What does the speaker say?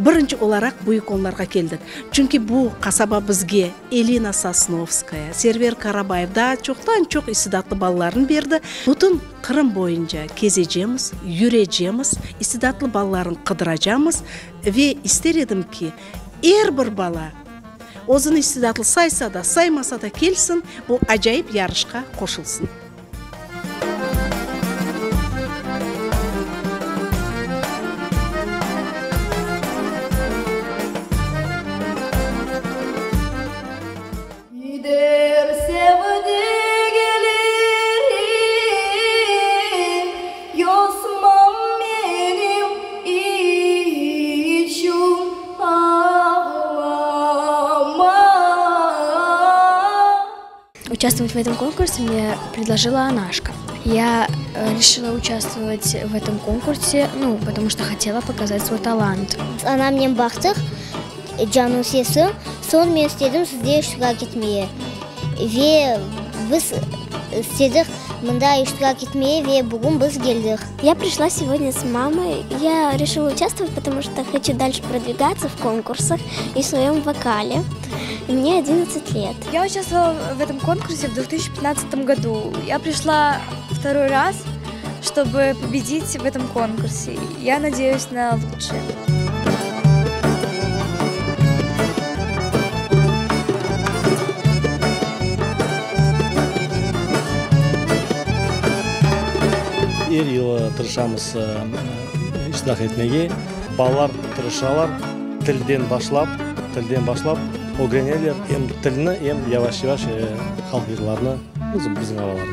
Birinci olaraq Büyük Onlarğa keldik. Çünki bu qasaba bizge Elina Sosnovskaya, Server Karabayev, daa çoqtan-çoq istidatlı balalarnı berdi. Bütün Qırım boyunca kezecemiz, yürecemiz, istidatlı balalarnı qıdıracamız ve ister edim ki, er bir bala, özüni istidatlı saysa da, saymasa da kelsin, bu acayip yarışqa qoşulsın. Gider sevdiglerim, Yosmam menim içün ağlama. Участвовать в этом конкурсе мне предложила Анашка. Я э, решила участвовать в этом конкурсе, ну, потому что хотела показать свой талант. Anamnen baqtıq, Canım sesi, soñ men istedim sizde iştirak etmeye. Ve biz istedik mında iştirak etmeye ve bugün biz keldik. Я пришла сегодня с мамой. Я решила участвовать, потому что хочу дальше продвигаться в конкурсах и в своем вокале. Мне 11 лет. Я участвовала в этом конкурсе в 2015 году. Я пришла второй раз, чтобы победить в этом конкурсе. Я надеюсь на лучшее. Er yılı tırışamız iştirak etmege. Balalar tırışalar, tilden başlap, tilden başlap ögreneler em tilni, em yavaş-yavaş halq yırlarını, bizim avalarnı.